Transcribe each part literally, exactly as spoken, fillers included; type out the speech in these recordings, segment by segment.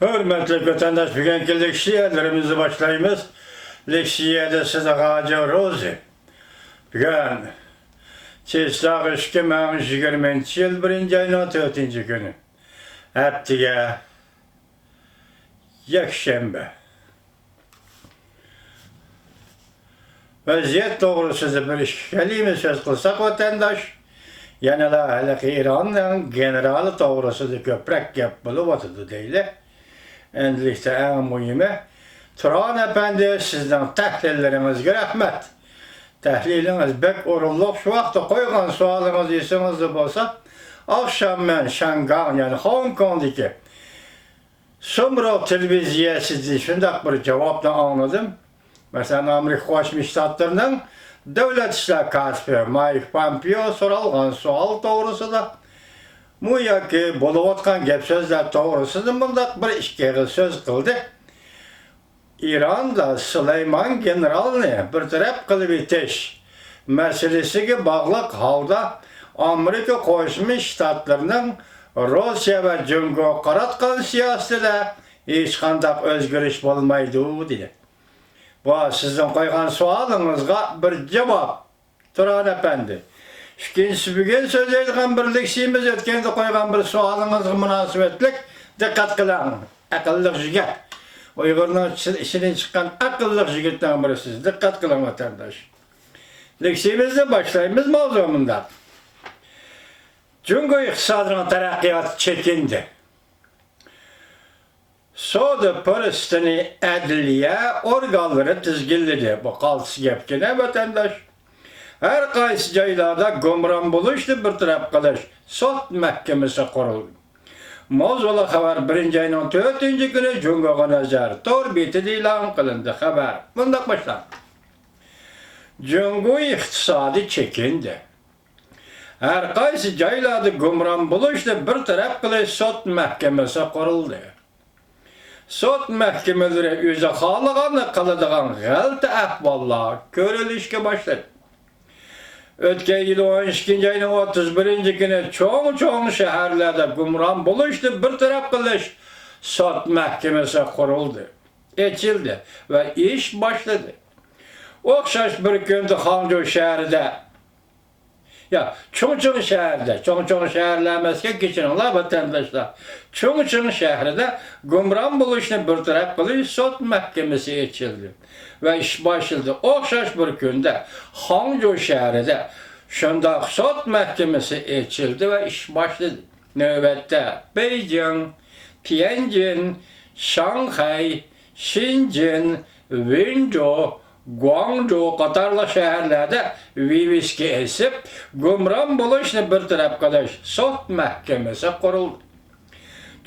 ھۆرمەتلىك ۋەتەنداش، بۈگۈنكى لېكسىيەلىرىمىزنى باشلايمىز. لېكسىيەدە سىزگە ھاجى روزى. بۈگۈن چېسلاق ئىككى مىڭ يىگىرمىنچى يىل بىرىنچى ئاينىڭ تۆتىنچى كۈنى. ھەپتىگە يەكشەنبە. ۋەزىيەت توغرىسىدا بىر ئىككى كەلىمە سۆز قىلساق، ۋەتەنداش، يەنىلا ھېلىقى ئىراننىڭ گېنېرالى توغرىسىدا كۆپرەك گەپ بولۇۋاتىدۇ دەيلى. ئەمدىلىكتە ئەڭ مۇھىمى، تۇرغان ئەپەندى، سىزنىڭ تەھلىللىرىڭىزگە رەھمەت. تەھلىلىڭىز بەك ئورۇنلۇق. شۇ ۋاقىتتا قويغان سوئالىڭىز ئېسىڭىزدە بولسا، ئاخشام مەن شاڭگاڭ، يەنى خوڭكوڭدىكى سۇمرۇغ تېلېۋىزىيەسىدىن شۇنداق بىر جاۋابنى ئاڭلىدىم. مەسىلەن، ئامېرىكا قوشما شتاتلىرىنىڭ دۆلەت ئىشلار كاتىپى مايك پامپېئو سورالغان سوئال توغرىسىدا، مۇ ياكى بولۇۋاتقان گەپ-سۆزلەر توغرىسىدا مۇنداق بىر ئىككى ئېغىز سۆز قىلدى. ئىراندا سۇلايمان گېنېرالنى بىر تەرەپ قىلىۋېتىش مەسىلىسىگە باغلىق ھالدا ئامېرىكا قوشما شتاتلىرىنىڭ روسىيە ۋە جۇڭگوغا قاراتقان سىياسىتىدە ھېچقانداق ئۆزگىرىش بولمايدۇ، دېدى. بۇ سىزنىڭ قويغان سوئالىڭىزغا بىر جاۋاب، تۇرغان ئەپەندى. ئىككىنچىسى، بۈگۈن سۆزلەيدىغان بىر لېكسىيىمىز ئۆتكەندە قويغان بىر سوئالىڭىزغا مۇناسىۋەتلىك، دىققەت قىلىڭ. ئەقىللىق يىگىت. ئۇيغۇرنىڭ ئىچى-، ئىچىدىن چىققان ئەقىللىق يىگىتنىڭ بىرىسىز. دىققەت قىلىڭ، ۋەتەنداش. لېكسىيىمىزنى باشلايمىز. ماۋزۇ مۇنداق. جۇڭگو ئىقتىسادىنىڭ تەرەققىياتى چېكىندى. سودا پۇرسىتىنى ئەدلىيە ئورگانلىرى تىزگىنلىدى. بۇ قالتىس گەپكىنە، ۋەتەنداش. ھەر قايسى جايلاردا گۇمران بولۇشنى بىر تەرەپ قىلىش سوت مەھكىمىسى قۇرۇلدى. ماۋزۇلۇق خەۋەر بىرىنچى ئاينىڭ تۆتىنچى كۈنى جۇڭگوغا نەزەر تور بېتىدە ئېلان قىلىندى. خەۋەر مۇنداق باشلاندى. جۇڭگو ئىقتىسادى چېكىندى. ھەر قايسى جايلاردا گۇمران بولۇشنى بىر تەرەپ قىلىش سوت مەھكىمىسى قۇرۇلدى. سوت مەھكىمىلىرى ئۆزى خالىغاننى قىلىدىغان غەلىتە ئەھۋاللار كۆرۈلۈشكە باشلىدى. ئۆتكەن يىل ئون ئىككىنچى ئاينىڭ ئوتتۇز بىرىنچى كۈنى چوڭ-چوڭ شەھەرلەردە گۇمران بولۇشنى بىر تەرەپ قىلىش سوت مەھكىمىسى قۇرۇلدى، ئېچىلدى ۋە ئىش باشلىدى. ئوخشاش بىر كۈندە خاڭجۇ شەھىرىدە يا، چۇڭچىڭ شەھىرىدە، چوڭ-چوڭ شەھەرلەر ئەمەسكەن، كېچىرىڭلار، ۋەتەنداشلار. چۇڭچىڭ شەھىرىدە گۇمران بولۇشنى بىر تەرەپ قىلىش سوت مەھكىمىسى ئېچىلدى ۋە ئىش باشلىدى. ئوخشاش بىر كۈندە خاڭجۇ شەھىرىدە شۇنداق سوت مەھكىمىسى ئېچىلدى ۋە ئىش باشلىدى. نۆۋەتتە بېيجىڭ، تيەنجىن، شاڭخەي، شېنجېن، ۋېنجۇ، گۇاڭجۇ قاتارلىق شەھەرلەردە ۋىۋىسكا ئېسىپ، گۇمران بولۇشنى بىر تەرەپ قىلىش سوت مەھكىمىسى قۇرۇلدى.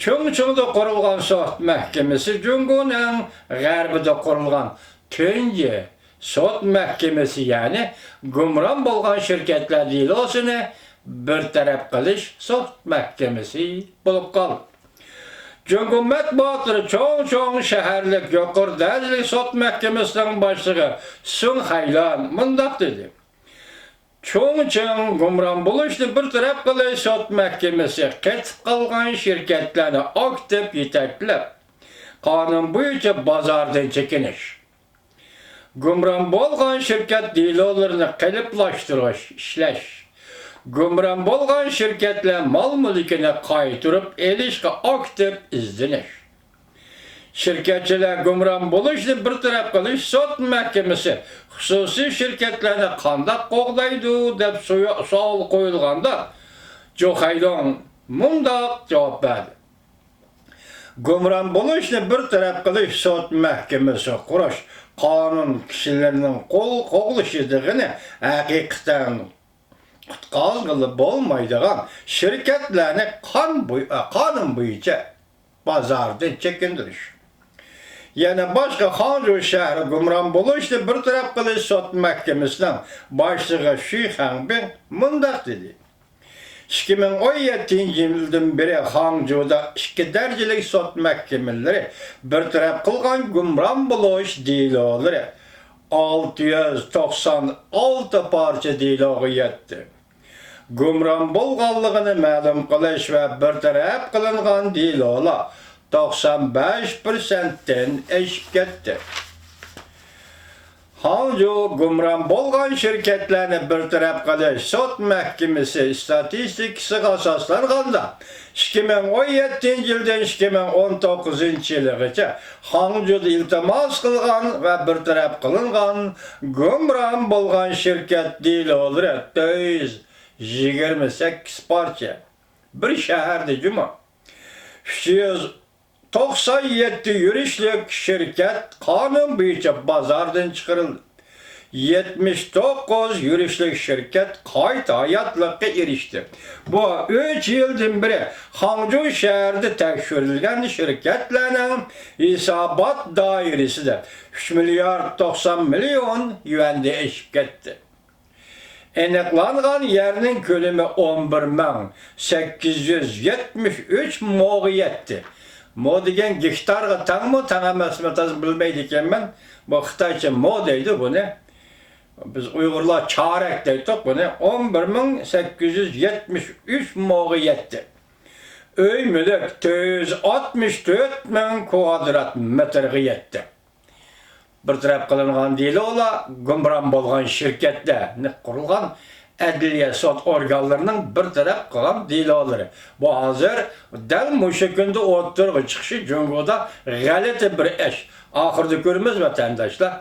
چۇڭچىڭدا قۇرۇلغان سوت مەھكىمىسى جۇڭگونىڭ غەربىدە قۇرۇلغان تۆنجى سوت مەھكىمىسى، يەنى گۇمران بولغان شىركەتلەر دېلوسىنى بىر تەرەپ قىلىش سوت مەھكىمىسى بولۇپ قالدى. جۇڭگو مەتبۇئاتلىرى چوڭ-چوڭ شەھەرلىك يۇقىرى دەرىجىلىك سوت مەھكىمىسىنىڭ باشلىقى سۈڭ خەيلان مۇنداق دېدى: چۇڭچىڭ گۇمران بولۇشنى بىر تەرەپ قىلىش سوت مەھكىمىسى قېتىپ قالغان شىركەتلەرنى ئاكتىپ يېتەكلەپ، قانۇن بويىچە بازاردىن چېكىنىش، گۇمران بولغان شىركەت دېلولىرىنى قېلىپلاشتۇرۇش، ئىشلەش، گۇمران بولغان شىركەتلەر مال-مۈلكىنى قايتۇرۇپ ئېلىشقا ئاكتىپ ئىزدىنىش، شىركەتچىلەر گۇمران بولۇشنى بىر تەرەپ قىلىش سوت مەھكىمىسى خۇسۇسىي شىركەتلەرنى قانداق قوغدايدۇ دەپ سويا-، سوئال قويۇلغاندا، جۇ خەيلۇڭ مۇنداق جاۋاب بەردى: گۇمران بولۇشنى بىر تەرەپ قىلىش سوت مەھكىمىسى قۇرۇش قانۇن كىشىلىرىنىڭ قول قوغلىشىدىغىنى ھەقىقەتەن قۇتقازغىلى بولمايدىغان شىركەتلەرنى قان بوي-، قانۇن بويىچە بازاردىن چېكىندۈرۈش. يەنە باشقا خاڭجۇ شەھىرى گۇمران بولۇشنى بىر تەرەپ قىلىش سوت مەھكىمىسىنىڭ باشلىقى شۈي خەڭبىڭ مۇنداق دېدى: ئىككى مىڭ ئون يەتتىنچى يىلدىن بېرى خاڭجۇدا ئىككى دەرىجىلىك سوت مەھكىمىلىرى بىر تەرەپ قىلغان گۇمران بولۇش دېلولىرى ئالتە يۈز توقسان ئالتە پارچە دېلوغا يەتتى. گۇمران بولغانلىقىنى مەلۇم قىلىش ۋە بىر تەرەپ قىلىنغان دېلولار توقسان بەش پىرسەنتتىن ئېشىپ كەتتى. خاڭجۇ گۇمران بولغان شىركەتلەرنى بىر تەرەپ قىلىش سوت مەھكىمىسى ئىستاتىستىكىسىغا ئاساسلانغاندا، ئىككى مىڭ ئون يەتتىنچى يىلدىن ئىككى مىڭ ئون توققۇزىنچى يىلىغىچە خاڭجۇدا ئىلتىماس قىلغان ۋە بىر تەرەپ قىلىنغان گۇمران بولغان شىركەت دېلولىرى تۆت يۈز يىگىرمە سەككىز پارچە. بىر شەھەردە جۇمۇ ئۈچ يۈز توقسان يەتتە يۈرۈشلۈك شىركەت قانۇن بويىچە بازاردىن چىقىرىلدى. يەتمىش توققۇز يۈرۈشلۈك شىركەت قايتا ھاياتلىققا ئېرىشتى. بۇ ئۈچ يىلدىن بېرى خاڭجۇ شەھىرىدە تەكشۈرۈلگەن شىركەتلەرنىڭ ھېسابات دائىرىسىدە ئۈچ مىليارد توقسان مىليون يۈەندىن ئېشىپ كەتتى. ئېنىقلانغان يەرنىڭ كۆلىمى ئون بىر مىڭ سەككىز يۈز يەتمىش ئۈچ موغا يەتتى. مو دېگەن گېكتارغا تەڭمۇ، تەڭ ئەمەسمۇ، تازا بىلمەيدىكەنمەن. بۇ خىتايچە مو دەيدۇ بۇنى. بىز ئۇيغۇرلار چارەك دەيتتۇق بۇنى. ئون بىر مىڭ سەككىز يۈز يەتمىش ئۈچ موغا يەتتى. ئۆي مۈلۈك تۆت يۈز ئاتمىش تۆت مىڭ كۋادرات مېتىرغا يەتتى. بىر تەرەپ قىلىنغان دېلولار گۇمران بولغان شىركەتلەرنى قۇرۇلغان ئەدلىيە سوت ئورگانلىرىنىڭ بىر تەرەپ قىلغان دېلولىرى. بۇ ھازىر دەل مۇشۇ كۈندە ئوتتۇرىغا چىقىشى جۇڭگودا غەلىتە بىر ئىش. ئاخىرىدا كۆرىمىز، ۋەتەنداشلار.